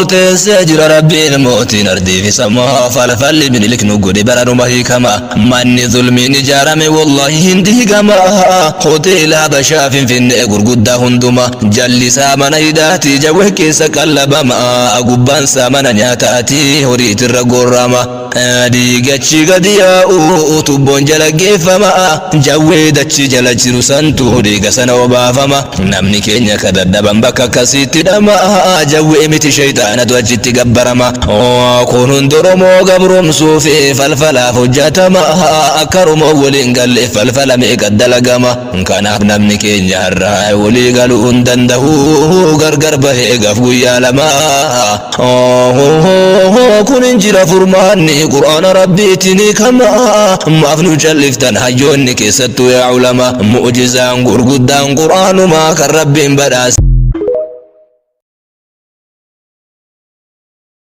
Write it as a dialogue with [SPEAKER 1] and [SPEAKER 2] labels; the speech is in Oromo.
[SPEAKER 1] Murteessee jira Rabbiin mootiin ardii fi samaa, falfalli Minilik nu godhe baranuma hiikama. Manni zulmiin ijaarame wallahi hin diigama. Hoteela Habashaa Finfinnee gurguddaa hunduma, jalli isaa mana hidhaati jawwee keessa qallabama, gubbaan isaa mana nyaataati horiitirra gorrama. Dhiigachi gadi yaa'u tubboon jala geeffama, jawwee dachii jala jiru santu dhiiga sana obaafama. Namni keenya ka dadhaban bakka akkasiitti dhama, jawwee miti shayxaanatu achitti gabbarama. Kun hundi Oromoo gabromsuu fi falfalaaf hojjetama, akka Oromoo waliin galle falfala meeqa dalagama. Kanaaf namni keenya har'a walii galuu hin danda'u, gargar bahee gaaf guyyaa lama. Kun hin jira furmaanni Qur'aana Rabbiitiin kama. Maaf nu calliftan hayyoonni, keessattuu yaa ulama? Mu'jizaan gurguddaan Qur'aanumaa kan Rabbiin badhaase.